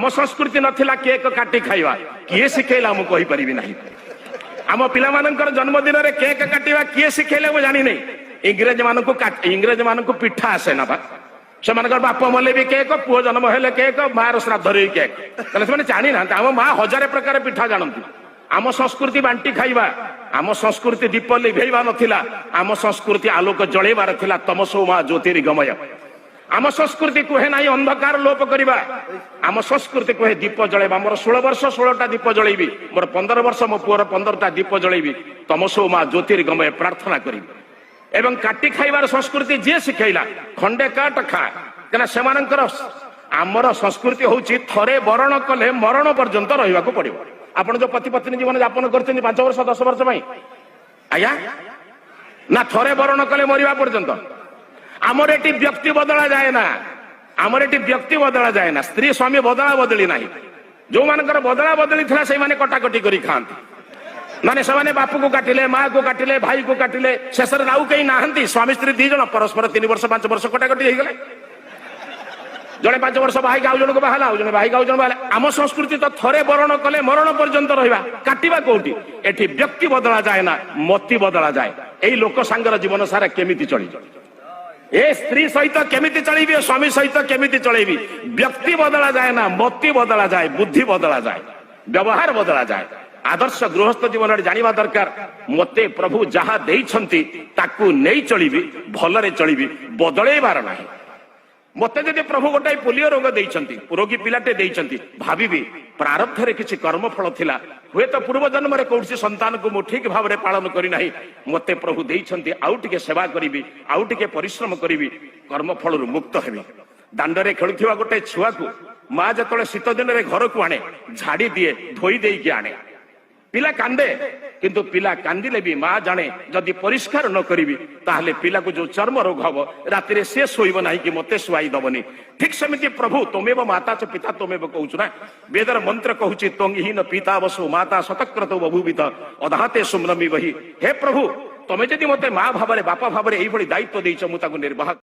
ଆମ ସଂସ୍କୃତି ନଥିଲା କେକ୍ କାଟି ଖାଇବା। କିଏ ଶିଖେଇଲା, ମୁଁ କହିପାରିବି ନାହିଁ। ଆମ ପିଲାମାନଙ୍କର ଜନ୍ମଦିନରେ କେକ୍ କାଟିବା କିଏ ଶିଖେଇଲେ, ମୁଁ ଜାଣିନି। ଇଂରେଜ ମାନଙ୍କୁ ପିଠା ଆସେ ନା ବା। ସେମାନଙ୍କର ବାପ ମଲେ ବି କେକ୍, ପୁଅ ଜନ୍ମ ହେଲେ କେକ୍, ମାର ଶ୍ରାଦ୍ଧରେ ବି କେକ୍। ତାହେଲେ ସେମାନେ ଜାଣିନାହାନ୍ତି। ଆମ ମା ହଜାରେ ପ୍ରକାର ପିଠା ଜାଣନ୍ତି। ଆମ ସଂସ୍କୃତି ବାଣ୍ଟି ଖାଇବା। ଆମ ସଂସ୍କୃତି ଦୀପ ଲିଭେଇବା ନଥିଲା। ଆମ ସଂସ୍କୃତି ଆଲୋକ ଜଳେଇବାର ଥିଲା। ତମସୋ ମା ଜ୍ୟୋତିର୍ଗମୟ। ଆମ ସଂସ୍କୃତି କୁହେ ନାହିଁ ଅନ୍ଧକାର ଲୋପ କରିବା। ଆମ ସଂସ୍କୃତି କୁହେ ଦୀପ ଜଳେଇବା। ମୋର 16 ବର୍ଷ, 16ଟା ଦୀପ ଜଳେଇବି। ମୋର 15 ବର୍ଷ, ମୋ ପୁଅର 15ଟା ଦୀପ ଜଳେଇବି। ତମସୋ ମା ଜ୍ୟୋତିର୍ଗମୟ ପ୍ରାର୍ଥନା କରିବି। ଏବଂ କାଟି ଖାଇବାର ସଂସ୍କୃତି ଯିଏ ଶିଖେଇଲା, ଖଣ୍ଡେ କାଟ ଖା। କାହିଁକିନା ସେମାନଙ୍କର, ଆମର ସଂସ୍କୃତି ହଉଛି ଥରେ ବରଣ କଲେ ମରଣ ପର୍ଯ୍ୟନ୍ତ ରହିବାକୁ ପଡିବ। ଆପଣ ଯୋଉ ପତି ପତ୍ନୀ ଜୀବନ ଯାପନ କରିଛନ୍ତି 5 ବର୍ଷ, 10 ବର୍ଷ ପାଇଁ, ଆଜ୍ଞା, ନା ଥରେ ବରଣ କଲେ ମରିବା ପର୍ଯ୍ୟନ୍ତ? ଆମର ଏଠି ବ୍ୟକ୍ତି ବଦଳା ଯାଏ ନା। ଆମର ଏଠି ବ୍ୟକ୍ତି ବଦଳା ଯାଏ ନା। ସ୍ତ୍ରୀ ସ୍ୱାମୀ ବଦଳା ବଦଳି ନାହିଁ। ଯୋଉମାନଙ୍କର ବଦଳା ବଦଳି ଥିଲା, ସେଇମାନେ କଟାକଟି କରି ଖାଆନ୍ତି। ମାନେ ସେମାନେ ବାପୁକୁ କାଟିଲେ, ମାକୁ କାଟିଲେ, ଭାଇକୁ କାଟିଲେ, ଶେଷରେ ଆଉ କେହି ନାହାନ୍ତି। ସ୍ୱାମୀ ସ୍ତ୍ରୀ ଦି ଜଣ ପରସ୍ପର 3 ବର୍ଷ, 5 ବର୍ଷ କଟାକଟି ହେଇଗଲେ। ଜଣେ 5 ବର୍ଷ ବାହାଇକି ଆଉ ଜଣକୁ ବାହାଲା, ଆଉ ଜଣେ ବାହାଇକି ଆଉ ଜଣେ ବାହାଲା। ଆମ ସଂସ୍କୃତି ତ ଥରେ ବରଣ କଲେ ମରଣ ପର୍ଯ୍ୟନ୍ତ ରହିବା। କାଟିବା କୋଉଠି? ଏଠି ବ୍ୟକ୍ତି ବଦଳା ଯାଏ ନା, ମତି ବଦଳା ଯାଏ। ଏଇ ଲୋକ ସାଙ୍ଗର ଜୀବନ ସାରା କେମିତି ଚଳିବ, ଏ ସ୍ତ୍ରୀ ସହିତ କେମିତି ଚଳିବି, ଏ ସ୍ୱାମୀ ସହିତ କେମିତି ଚଳେଇବି? ବ୍ୟକ୍ତି ବଦଳା ଯାଏ ନା, ମତି ବଦଳା ଯାଏ, ବୁଦ୍ଧି ବଦଳା ଯାଏ, ବ୍ୟବହାର ବଦଳା ଯାଏ। ଆଦର୍ଶ ଗୃହସ୍ଥ ଜୀବନରେ ଜାଣିବା ଦରକାର, ମତେ ପ୍ରଭୁ ଯାହା ଦେଇଛନ୍ତି ତାକୁ ନେଇ ଚଳିବି, ଭଲରେ ଚଳିବି, ବଦଳେଇବାର ନାହିଁ। ମତେ ଯଦି ପ୍ରଭୁ ଗୋଟାଏ ପୋଲିଓ ରୋଗ ଦେଇଛନ୍ତି, ରୋଗୀ ପିଲାଟେ ଦେଇଛନ୍ତି, ଭାବିବି ପ୍ରାରବ୍ଧରେ କିଛି କର୍ମଫଳ ଥିଲା। ହୁଏତ ପୂର୍ବ ଜନ୍ମରେ କୌଣସି ସନ୍ତାନକୁ ମୁଁ ଠିକ ଭାବରେ ପାଳନ କରିନାହିଁ। ମତେ ପ୍ରଭୁ ଦେଇଛନ୍ତି, ଆଉ ଟିକେ ସେବା କରିବି, ଆଉ ଟିକେ ପରିଶ୍ରମ କରିବି, କର୍ମଫଳରୁ ମୁକ୍ତ ହେବି। ଦାଣ୍ଡରେ ଖେଳୁଥିବା ଗୋଟେ ଛୁଆକୁ ମା ଯେତେବେଳେ ଶୀତ ଦିନରେ ଘରକୁ ଆଣେ, ଝାଡି ଦିଏ, ଧୋଇ ଦେଇକି ଆଣେ। ପିଲା କାନ୍ଦେ, କିନ୍ତୁ ପିଲା କାନ୍ଦିଲେ ବି ମା ଜାଣେ, ଯଦି ପରିଷ୍କାର ନ କରିବି ତାହେଲେ ପିଲାକୁ ଯୋଉ ଚର୍ମ ରୋଗ ହବ, ରାତିରେ ସେ ଶୋଇବ ନାହିଁ କି ମତେ ଶୁଆଇ ଦବନି। ଠିକ ସେମିତି ପ୍ରଭୁ ତ୍ୱମେବ ମାତା ଚ ପିତା ତ୍ୱମେବ କହୁଛୁ ନା। ବେଦର ମନ୍ତ୍ର କହୁଛି, ତ୍ୱଂହୀନ ପିତା ବସୁ ମାତା ଶତକ୍ରତୌ ବଭୂବିଥ ଅଧାତେ ସୁମ୍ନମି ବହି। ହେ ପ୍ରଭୁ, ତମେ ଯଦି ମତେ ମା ଭାବରେ, ବାପା ଭାବରେ ଏଇଭଳି ଦାୟିତ୍ୱ ଦେଇଛ, ମୁଁ ତାକୁ ନିର୍ବାହ